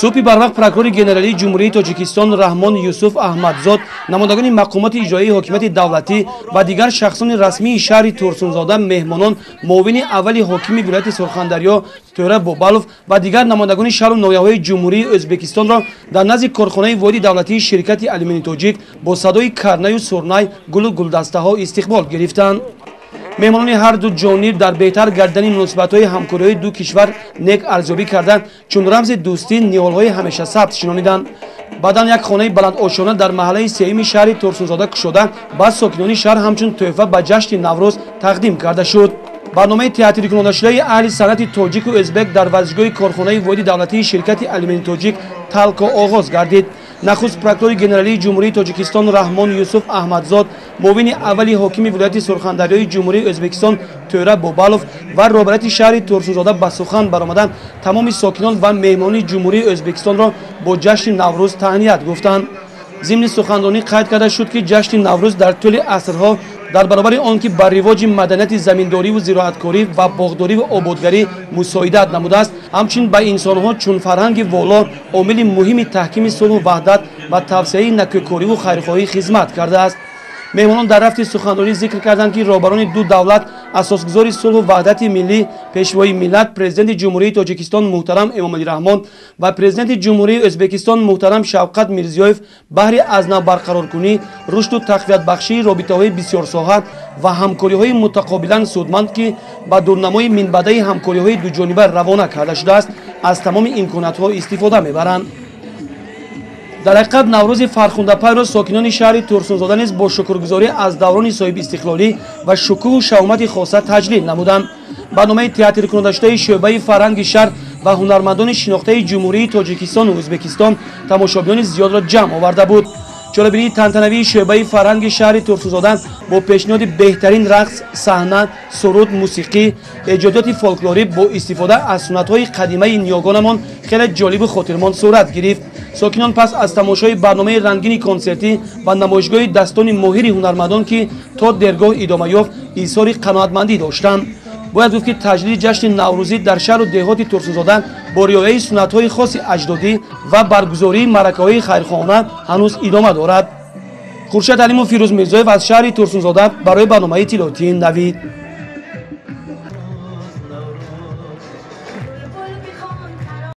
Субҳи барвақт прокурори генералии Ҷумҳурии Тоҷикистон Раҳмон Юсуф Аҳмадзод, намояндагони мақомоти иҷроии ҳокимияти давлатӣ ва дигар шахсони расмии шаҳри Турсунзода, меҳмонон, муовини аввали ҳокими вилояти Сурхандарё Тӯра Бобалов ва дигар намояндагони шаҳру ноҳияҳои Ҷумҳурии Ӯзбекистонро дар назди корхонаи воҳиди давлатии ширкати алюминии тоҷик бо садои карнаю сурнай, гулу гулдастаҳо истиқбол гирифтанд. Меҳмонони ҳар ду ҷониб дар беҳтар гардидани муносибатҳои ҳамкориҳои ду кишвар нек арзёбӣ карданд, чун рамзи дӯстӣ ниҳолҳои ҳамешасабз шинониданд. Баъдан як хонаи баландошёна дар маҳаллаи сеюми шаҳри Турсунзода кушода, ба сокинони шаҳр ҳамчун тӯҳфа ба ҷашни Наврӯз тақдим карда шуд. Барномаи театрикунонашудаи аҳли санъати тоҷику ӯзбек дар варзишгоҳи корхонаи воҳиди давлатии ширкати алюминии тоҷик Талко оғоз гардид. Нахуст прокурори генералии Ҷумҳурии Тоҷикистон Раҳмон Юсуф Аҳмадзод, муовини аввали ҳокими вилояти Сурхандарёи Ҷумҳурии Ӯзбекистон Тӯра Бобалов ва роҳбарияти шаҳри Турсунзода ба сухан баромаданд, тамоми сокинон ва меҳмонони Ҷумҳурии Ӯзбекистонро бо ҷашни Наврӯз таҳният гуфтанд. Зимни суханронӣ қайд карда шуд, ки ҷашни Наврӯз дар тӯли асрҳо дар баробари он ки бар ривоҷи маданияти заминдориву зироаткорӣ ва боғдориву ободгарӣ мусоидат намудааст, ҳамчунин ба инсонҳо чун фарҳанги воло омили муҳими таҳкими сулҳу ваҳдат ва тавсеаи накӯкориву хайрхоҳӣ хизмат кардааст. Меҳмонон дар рафти суханронӣ зикр карданд, ки роҳбарони ду давлат, асосгузори сулҳу ваҳдати миллӣ, пешвои миллат, Президенти Ҷумҳурии Тоҷикистон муҳтарам Эмомалӣ Раҳмон ва Президенти Ҷумҳурии Ӯзбекистон муҳтарам Шавқат Мирзиёев баҳри аз нав барқароркунӣ, рушду тақвиятбахшии робитаҳои бисёрсоҳа ва ҳамкориҳои мутақобилан судманд, ки ба дурнамои минбаъдаи ҳамкориҳои дуҷониба равона карда шудааст, аз тамоми имкониятҳо истифода мебаранд. Дар ҳақиқат, Наврӯзи фархундапайро сокинони шаҳри Турсунзода низ бо шукргузорӣ аз даврони соҳибистиқлолӣ ва шукӯҳу шаҳомати хоса таҷлил намуданд. Барномаи театрикунонашудаи шӯъбаи фарҳанги шаҳр ва ҳунармандони шинохтаи Ҷумҳурии Тоҷикистону Ӯзбекистон тамошобинони зиёдро ҷамъ оварда буд. Чорабинии тантанавии шӯъбаи фарҳанги шаҳри Турсунзода бо пешниҳоди беҳтарин рақс, саҳна, суруд, мусиқӣ, эҷодиёти фолклорӣ бо истифода аз суннатҳои қадимаи ниёгонамон хеле ҷолибу хотирмон сурат гирифт. Сокинон пас аз тамошои барномаи рангини консертӣ ва намоишгоҳи дастони моҳири ҳунармандон, ки то дергоҳ идома ёфт, изҳори қаноатмандӣ доштанд. Бояд гуфт, ки таҷлили ҷашни наврӯзӣ дар шаҳру деҳоти Турсунзода бо риояи суннатҳои хоси аҷдодӣ ва баргузории маъракаҳои хайрхоҳона ҳанӯз идома дорад. Хуршед Алимов, Фирӯз Мирзоев аз шаҳри Турсунзода барои барномаи иттилоотии Навид.